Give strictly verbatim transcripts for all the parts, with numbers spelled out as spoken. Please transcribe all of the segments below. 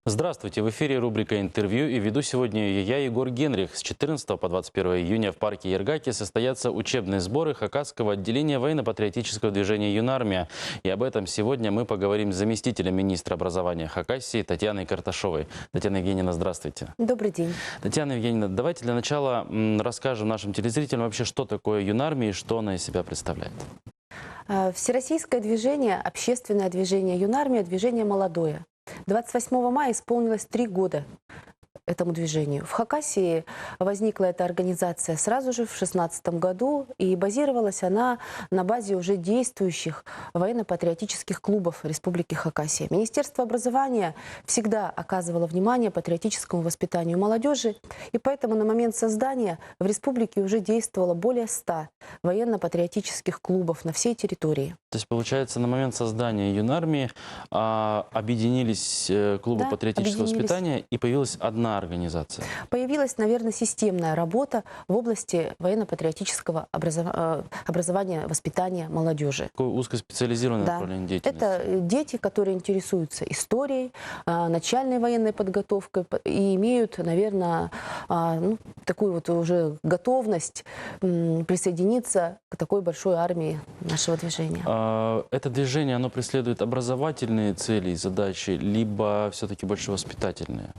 Здравствуйте! В эфире рубрика «Интервью», и веду сегодня её я, Егор Генрих. С четырнадцатого по двадцать первое июня в парке Йыргакы состоятся учебные сборы хакасского отделения военно-патриотического движения «Юнармия». И об этом сегодня мы поговорим с заместителем министра образования Хакасии Татьяной Карташовой. Татьяна Евгеньевна, здравствуйте. Добрый день. Татьяна Евгеньевна, давайте для начала, м, расскажем нашим телезрителям вообще, что такое «Юнармия» и что она из себя представляет. Э, всероссийское движение, общественное движение «Юнармия», движение молодое. Двадцать восьмого мая исполнилось три года этому движению. В Хакасии возникла эта организация сразу же в шестнадцатом году, и базировалась она на базе уже действующих военно-патриотических клубов Республики Хакасия. Министерство образования всегда оказывало внимание патриотическому воспитанию молодёжи, и поэтому на момент создания в республике уже действовало более ста военно-патриотических клубов на всей территории. То есть, получается, на момент создания «Юнармии», а, объединились, э, клубы Да, патриотического объединились. воспитания, и появилась одна организация? Появилась, наверное, системная работа в области военно-патриотического образова-, э, образования, воспитания молодёжи. Такое узкоспециализированное Да. направление деятельности. Это, э, дети, которые интересуются историей, а, начальной военной подготовкой п-, и имеют, наверное, а, ну, такую вот уже готовность, м, присоединиться к такой большой армии нашего движения. А, это движение, оно преследует образовательные цели и задачи, либо всё-таки больше воспитательные?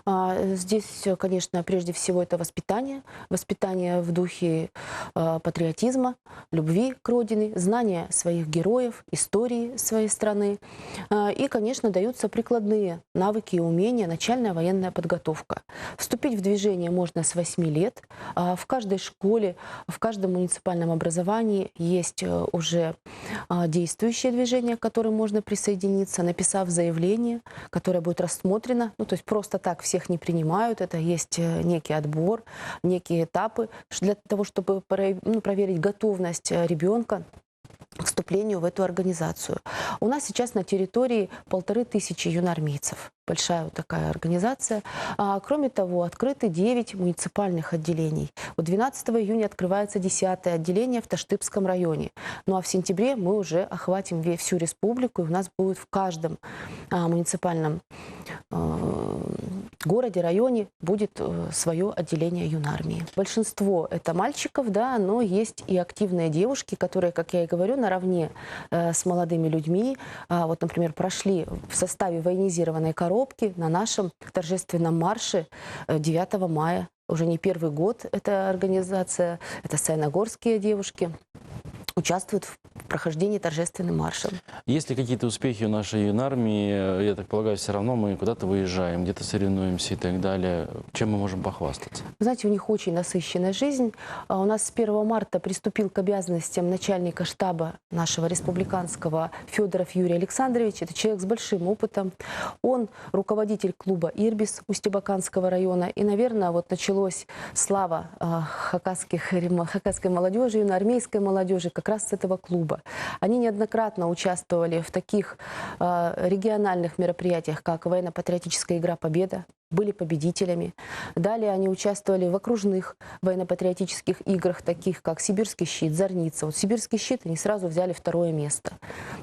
А, здесь, э, конечно, прежде всего это воспитание. Воспитание в духе, э, патриотизма, любви к родине, знания своих героев, истории своей страны. А, и, конечно, даются прикладные навыки и умения, начальная военная подготовка. Вступить в движение можно с восьми лет. А, в каждой школе, в каждом муниципальном образовании есть, э, уже, а, действующее движение, к которому можно присоединиться, написав заявление, которое будет рассмотрено. Ну, то есть просто так всех не принимают. Это есть, э, некий отбор, некие этапы ш-, для того, чтобы про-, ну, проверить готовность, э, ребёнка к вступлению в эту организацию. У нас сейчас на территории полторы тысячи юнармейцев. Большая вот такая организация. А, кроме того, открыты девять муниципальных отделений. Вот двенадцатого июня открывается десятое отделение в Таштыпском районе. Ну а в сентябре мы уже охватим ве-, всю республику, и у нас будет в каждом, а, муниципальном, э, городе, районе будет, э, своё отделение юнармии. Большинство это мальчиков, да, но есть и активные девушки, которые, как я и говорю, наравне, э, с молодыми людьми, а, вот, например, прошли в составе военизированной коробки на нашем торжественном марше, э, девятого мая. Уже не первый год эта организация, это саяногорские девушки, участвуют в прохождении торжественным маршем. Есть ли какие-то успехи у нашей юнармии? Э, я так полагаю, всё равно мы куда-то выезжаем, где-то соревнуемся и так далее. Чем мы можем похвастаться? Вы знаете, у них очень насыщенная жизнь. А, у нас с первого марта приступил к обязанностям начальника штаба нашего республиканского Фёдоров Юрий Александрович. Это человек с большим опытом. Он руководитель клуба «Ирбис» Усть-Абаканского района. И, наверное, вот началась слава, а, хакасских рем-, хакасской молодёжи, юноармейской молодёжи как раз с этого клуба. Они неоднократно участвовали в таких, а, региональных мероприятиях, как военно-патриотическая игра «Победа», были победителями. Далее они участвовали в окружных военно-патриотических играх, таких как «Сибирский щит», «Зарница». Вот «Сибирский щит» они сразу взяли второе место.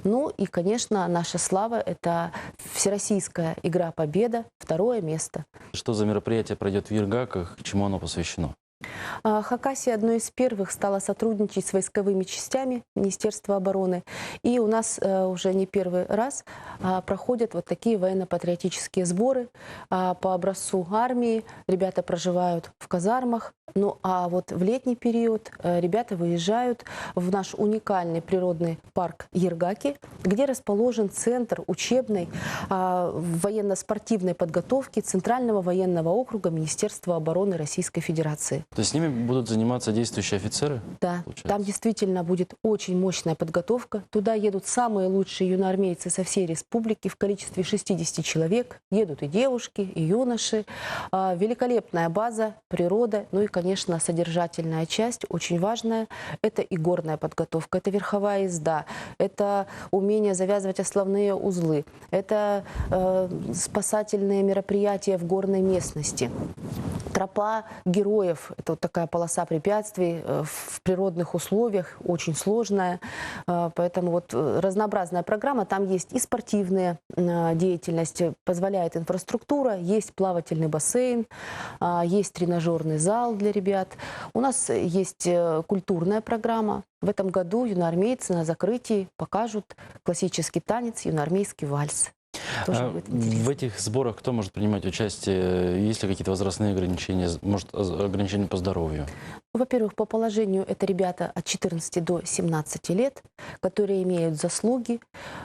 Ну и, конечно, наша слава — это Всероссийская игра «Победа», второе место. Что за мероприятие пройдёт в Йыргаках, чему оно посвящено? А, Хакасия одной из первых стала сотрудничать с войсковыми частями Министерства обороны. И у нас, э, уже не первый раз, а, проходят вот такие военно-патриотические сборы, а, по образцу армии. Ребята проживают в казармах. Ну, а вот в летний период, э, ребята выезжают в наш уникальный природный парк Йыргакы, где расположен центр учебной, а, военно-спортивной подготовки Центрального военного округа Министерства обороны Российской Федерации. То есть с ними будут заниматься действующие офицеры, Да, получается? Там действительно будет очень мощная подготовка. Туда едут самые лучшие юноармейцы со всей республики в количестве шестидесяти человек. Едут и девушки, и юноши. А, великолепная база, природа, ну и, конечно, содержательная часть, очень важная. Это и горная подготовка, это верховая езда, это умение завязывать основные узлы, это, э, спасательные мероприятия в горной местности. тропа героев, это вот такая полоса препятствий, э, в природных условиях, очень сложная. Э, поэтому вот, э, разнообразная программа. Там есть и спортивные, э, деятельности, позволяет инфраструктура, есть плавательный бассейн, а, есть тренажёрный зал для ребят. У нас есть, э, культурная программа. В этом году юноармейцы на закрытии покажут классический танец, юноармейский вальс. Тоже А будет в интересно. этих сборах кто может принимать участие? Есть ли какие-то возрастные ограничения? Может, ограничения по здоровью? Во-первых, по положению это ребята от четырнадцати до семнадцати лет, которые имеют заслуги,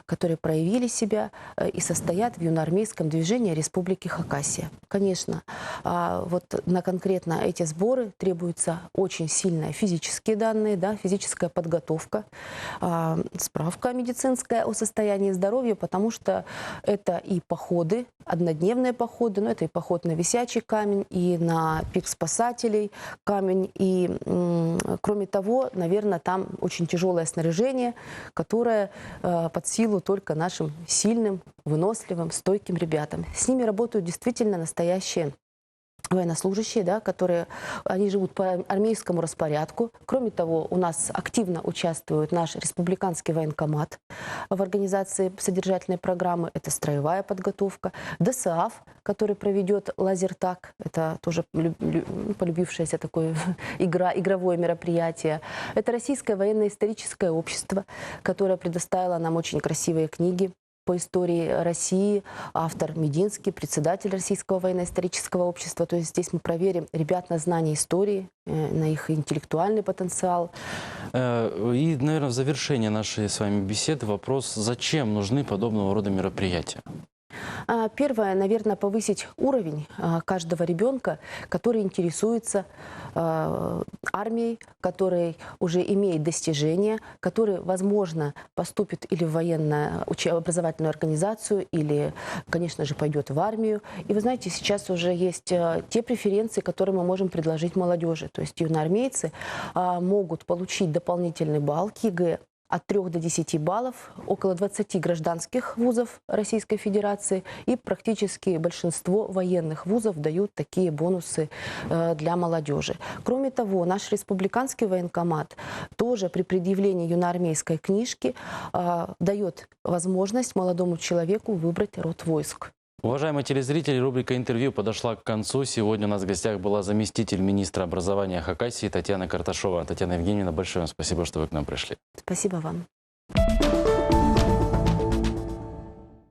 которые проявили себя, э, и состоят в юноармейском движении Республики Хакасия. Конечно, а, вот на конкретно эти сборы требуются очень сильные физические данные, да, физическая подготовка, а, справка медицинская о состоянии здоровья, потому что это и походы, однодневные походы, но это и поход на Висячий камень, и на пик спасателей камень, и, м, кроме того, наверное, там очень тяжёлое снаряжение, которое, э, под силу только нашим сильным, выносливым, стойким ребятам. С ними работают действительно настоящие военнослужащие, да, которые, они живут по армейскому распорядку. Кроме того, у нас активно участвует наш республиканский военкомат в организации содержательной программы. Это строевая подготовка, ДОСААФ, который проведёт лазертаг, это тоже лю- лю- полюбившаяся такая игра, игровое мероприятие. Это Российское военно-историческое общество, которое предоставило нам очень красивые книги по истории России, автор Мединский, председатель Российского военно-исторического общества. То есть здесь мы проверим ребят на знание истории, э, на их интеллектуальный потенциал. Э, И, наверное, в завершение нашей с вами беседы вопрос, зачем нужны подобного рода мероприятия? А, первое, наверное, повысить уровень, а, каждого ребёнка, который интересуется, а, армией, который уже имеет достижения, который, возможно, поступит или в военную уче- образовательную организацию, или, конечно же, пойдёт в армию. И вы знаете, сейчас уже есть, э, те преференции, которые мы можем предложить молодёжи. То есть юноармейцы, а, могут получить дополнительный балл к ЕГЭ от трёх до десяти баллов, около двадцати гражданских вузов Российской Федерации и практически большинство военных вузов дают такие бонусы, э, для молодёжи. Кроме того, наш республиканский военкомат тоже при предъявлении юноармейской книжки, а, даёт возможность молодому человеку выбрать род войск. Уважаемые телезрители, рубрика «Интервью» подошла к концу. Сегодня у нас в гостях была заместитель министра образования Хакасии Татьяна Карташова. Татьяна Евгеньевна, большое вам спасибо, что вы к нам пришли. Спасибо вам.